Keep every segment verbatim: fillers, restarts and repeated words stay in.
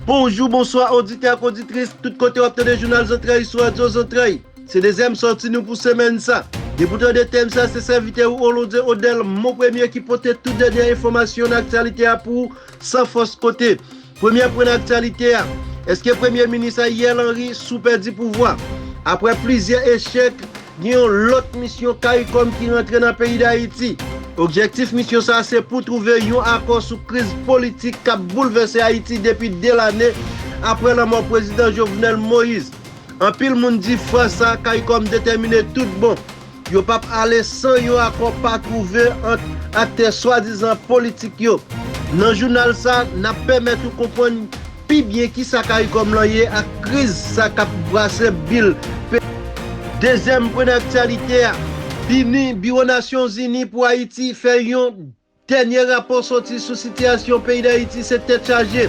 Bonjou, bonswa, oditè ak oditris, tout kote w ap tande Jounal Zantray sou Radyo Zantray. Se dezyèm sòti nou pou semèn sa. Depi w tande tèm sa, se sèvitè ou Olonde Odèl, Mon Premye, ki pote tout dènyè enfòmasyon nan aktyalite a pou ou, san fòs kote. Premyè pwen nan aktyalite a, èske Premye Minis Ariel Henry sou pèdi pouvwa? Apre plizyè echèk, gen yon lòt misyon CARICOM ki rantre nan peyi Dayiti. Objektif misyon sa a se pou twouve yon akò sou kriz politik k ap boulvèse Ayiti depi de lane apre lanmò Prezidan Jovenel Moïse. Anpil moun di fwa sa a CARICOM detèmine tout bon. Yo p ap ale san yon akò pa twouve ant aktè swadizan politik yo. Nan jounal sa, n ap pèmèt ou konprann pi byen kisa CARICOM lan ye ak kriz sa k ap brase bil pe. Dezyèm pwen nan aktyalite a, BINUH, Biwo Nasyonzini pou Ayiti, fè yon dènye rapò sòti sou sitiyasyon peyi Dayiti, se tèt chaje.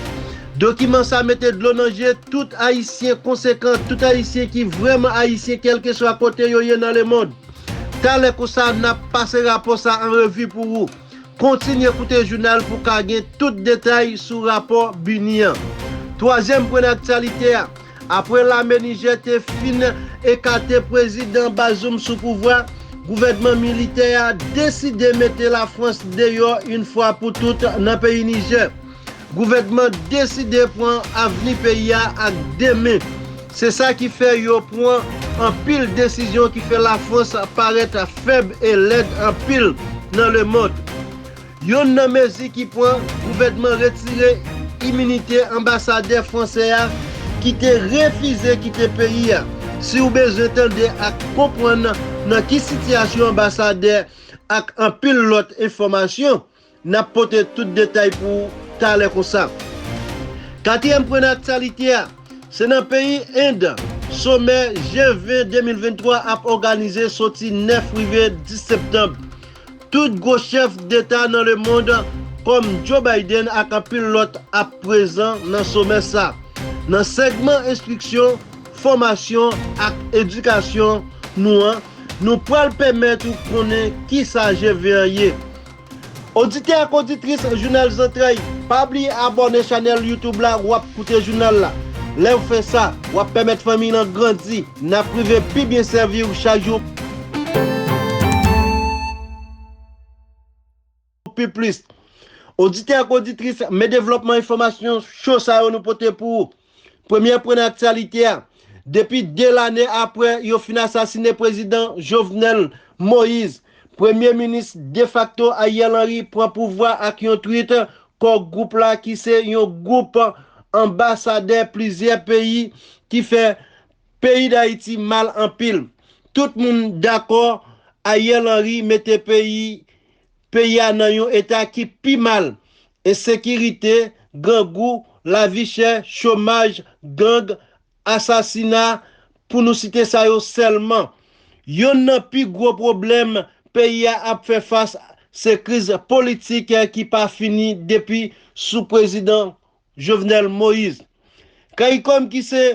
Dokiman sa mete dlo nan je tout Ayisyen konsekan, tout Ayisyen ki vrèman Ayisyen, kèlkeswa kote yo ye nan lemonn. Talè konsa, n ap pase rapò sa an revi pou ou. Kontinye koute jounal pou w ka gen tout detay sou rapò BINUH an. Twazyèm pwen nan aktyalite a, apre lame Nijè te fin ekate Prezidan Bazoum sou pouvwa, gouvènman militè a deside mete Lafrans deyò yon fwa pou tout nan peyi Nijè. Gouvènman deside pran avni peyi a ak de men. Se sa ki fè yo pran anpil desizyon ki fè Lafrans parèt fèb e lèd anpil nan lemonn. Yonn nan mezi ki pran, gouvènman retire iminite anbasadè fransè a ki te refize kite peyi a. Si w bezwen tande ak konprann nan ki sitiyasyon anbasadè ak anpil lòt enfòmasyon, n ap pote tout detay pou ou talè konsa. Katriyèm pwen nan aktyalite a, se nan peyi End, somè G ven de mil venntwa ap òganize soti nèf rive dis septanm. Tout gwo chèf deta nan lemonn, kòm Joe Biden ak anpil lòt, ap prezan nan somè sa. Nan segman enstriksyon, fòmasyon ak edikasyon nou an, nou pral pèmèt ou konnen kisa G ven an ye. Oditè ak oditris Jounal Zantray, pa bliye abòne chanèl YouTube la, w ap koute jounal la. Lè w fè sa, w ap pèmèt fanmi lan grandi. N ap rive pi byen sèvi w chak jou. Pi plis. Oditè ak oditris, men devlòpman enfòmasyon cho sa yo nou pote pou ou. Premyè pwen nan aktyalite a. Depi de lane apre yo fin asasine Prezidan Jovenel Moïse, Premye Minis defakto Ariel Henry pran pouvwa ak yon twit kò gwoup la ki se yon gwoup anbasadè plizyè peyi ki fè peyi Dayiti mal anpil. Tout moun dakò Ariel Henry mete peyi peyi a nan yon eta ki pi mal. Ensekirite, grangou, lavi chè, chomaj, gang, asasina, pou nou site sa yo sèlman. Yonn nan pi gwo pwoblèm peyi a ap fè fas se kriz politik ki pa fini depi sou Prezidan Jovenel Moïse. CARICOM ki se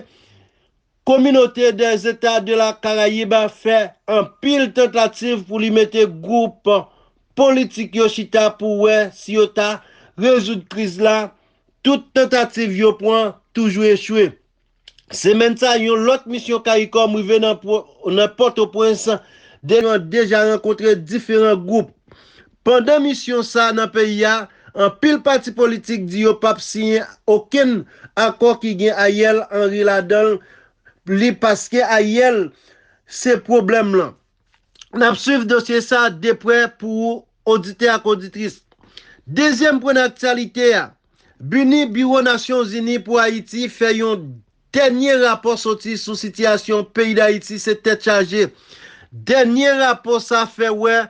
Communauté des États de la Caraïbe fè anpil tantativ pou li mete gwoup politik yo chita pou wè si yo ta rezoud kriz la. Tout tantativ yo pran toujou echwe. Semèn sa, yon lòt misyon CARICOM rive nan, nan Pòtoprens, de yo deja rankontre diferan gwoup. Pandan misyon sa nan peyi a, anpil pati politik di yo p ap siyen okenn akò ki gen Ariel Henry ladan li, paske Ariel se pwoblèm lan. N ap swiv dosye sa de prè pou ou, oditè ak oditris. Dezyèm pwen nan aktyalite a, BINUH, Biwo Nasyonzini pou Ayiti, fè yon dènye rapò soti sou sitiyasyon peyi Dayiti, se tèt chaje. Dènye rapò sa fè wè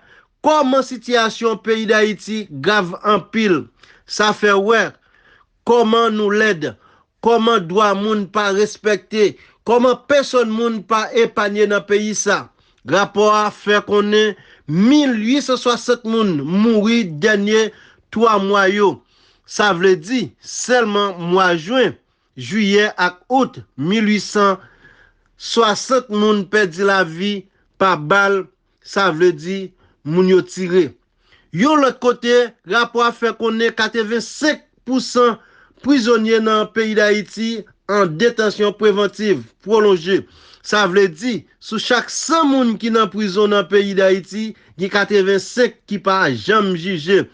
kòman sitiyasyon peyi Dayiti grav anpil. Sa fè wè kòman nou lèd, kòman dwa moun pa respekte, kòman pèsòn moun pa epanye nan peyi sa. Rapò a fè konnen mil uit san swasant moun mouri dènye twa mwa yo. Sa vle di, sèlman mwa jen, jiyè ak out, mil uit san swasant moun pèdi lavi pa bal, sa vle di moun yo tire. Yon lòt kote, rapò a fè konnen katrevensenk pousan prizonye nan peyi Dayiti an detansyon prevantiv pwolonje. Sa vle di, sou chak san moun ki nan prizon nan peyi Dayiti, gen katrevensenk ki pa janm jije.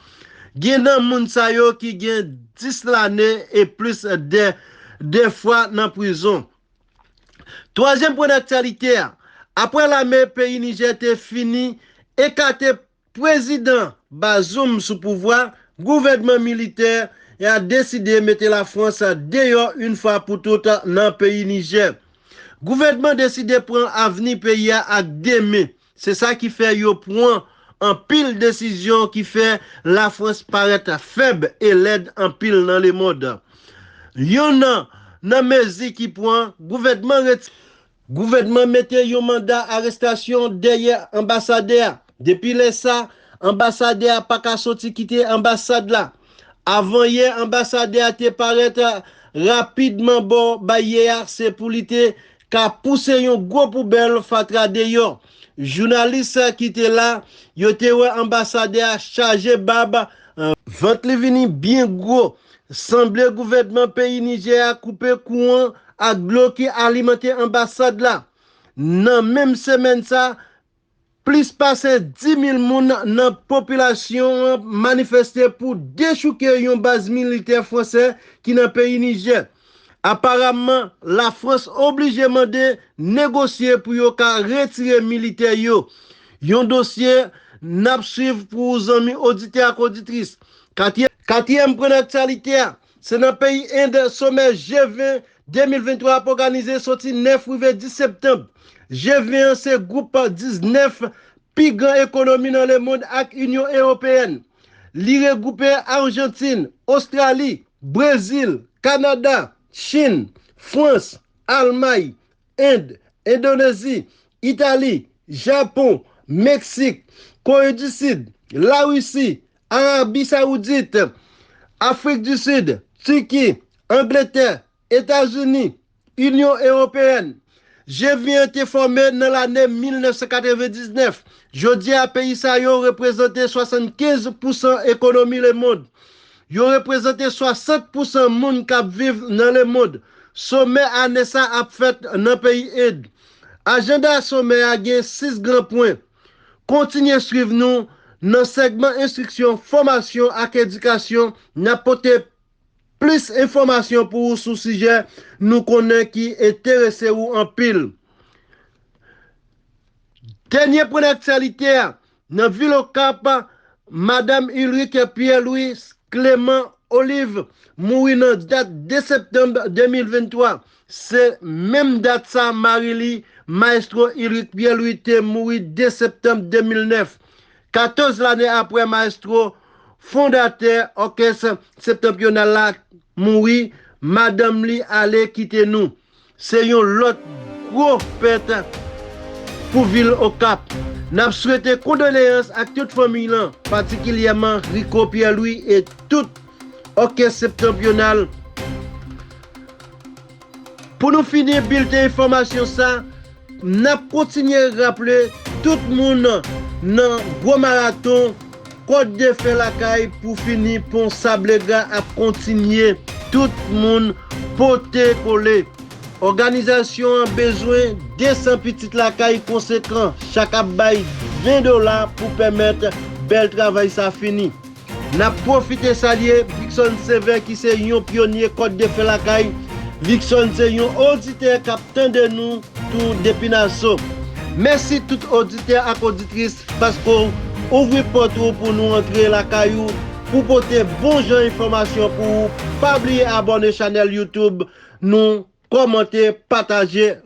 Gen nan moun sa yo ki gen dis lane e plis de, de fwa nan prizon. Twazyèm pwen daktyalite a, apre lame peyi Nijè te fini ekate Prezidan Bazoum sou pouvwa, gouvènman militè a deside mete Lafrans deyò yon fwa pou tout nan peyi Nijè. Gouvènman deside pran avni peyi a ak de men. Se sa ki fè yo pran anpil desizyon ki fè Lafrans parèt fèb e lèd anpil nan lemonn. Yonn nan, nan mezi ki pran, gouvènman reti-, gouvènman mete yon manda arestasyon dèyè anbasadè a. Depi lè sa, anbasadè a pa ka soti kite anbasad la. Avanyè, anbasadè a te parèt rapidman bò baryè a, se pou li te ka pouse yon gwo poubèl fatra deyò. Jounalis ki te la, yo te wè anbasadè a chaje bab, vant li vini byen gwo. Sanble gouvènman peyi Nijè a koupe kouran ak dlo ki alimante anbasad la. Nan menm semèn sa, plis pase dis mil moun nan popilasyon an manifeste pou dechouke yon baz militè fransè ki nan peyi Nijè. Aparamman, Lafrans oblije mande negosye pou yo ka retire militè yo. Yon dosye n ap swiv pou ou zanmi oditè ak oditris. Katriyè-, katriyèm pwen aktyalite a, se nan peyi End somè G ven de mil venntwa ap òganize soti nèf rive dis septanm. G ven an se gwoup diznèf pi gran ekonomi nan lemonn ak Inyon Ewopeyèn. Li regwoupe Ajantin, Ostrali, Brezil, Kanada, Chin, Frans, Almay, End, Endonezi, Itali, Japon, Meksik, Kore di Sid, Larisi, Arabi Sawoudit, Afrik di Sid, Tiki, Angletè, Etazini, Inyon Ewopeyèn. G ven an te fòme nan lane mil nèf san katrevendiznèf. Jodi a, peyi sa yo reprezante swasannkenz pousan ekonomi lemonn. Yo reprezante swasant pousan moun k ap viv nan lemonn. Somè ane sa ap fèt nan peyi End. Ajanda somè a gen sis gran pwen. Kontinye swiv nou nan sègman enstriksyon, fòmasyon ak edikasyon. N ap pote plis enfòmasyon pou ou sou sijè nou konnen ki enterese ou anpil. Dènye pwen aktyalite a, nan vil Okap, Madanm Ulrich Pierre Louis Clément Olive mouri nan dat de septanm de mil venntwa. Se menm dat sa mari li, Maestro Ulrich Pierre Louis, te mouri de septanm de mil nèf. Katòz lane apre Maestro, fondatè òkès Septanpyonal la, mouri, madanm li ale kite nou. Se yon lòt gwo pèt pou vil Okap. N ap swete kondoleyans ak tout fanmiy lan, patikilyèman Rico Pierre Louis e tout òkès Septanpyonal. Pou nou fini bilten enfòmasyon sa, n ap kontinye raple tout moun nan gwo maraton Kòt de fè lakay pou fini pon Sablega ap kontinye. Tout moun pote kole. Òganizasyon an bezwen de san pitit lakay konsekan. Chak ap bay ven dola pou pèmèt bèl travay sa fini. N ap pwofite salye Vicson Sever ki se yon pyonye Kòt de fè lakay. Vicson se yon oditè k ap tande nou tou depi Naso. Mèsi tout oditè ak oditris paske w ouvri pòt ou pou nou antre lakay ou pou pote bon jan enfòmasyon pou ou. Pa bliye abòne chanèl YouTube nou, kòmante, pataje,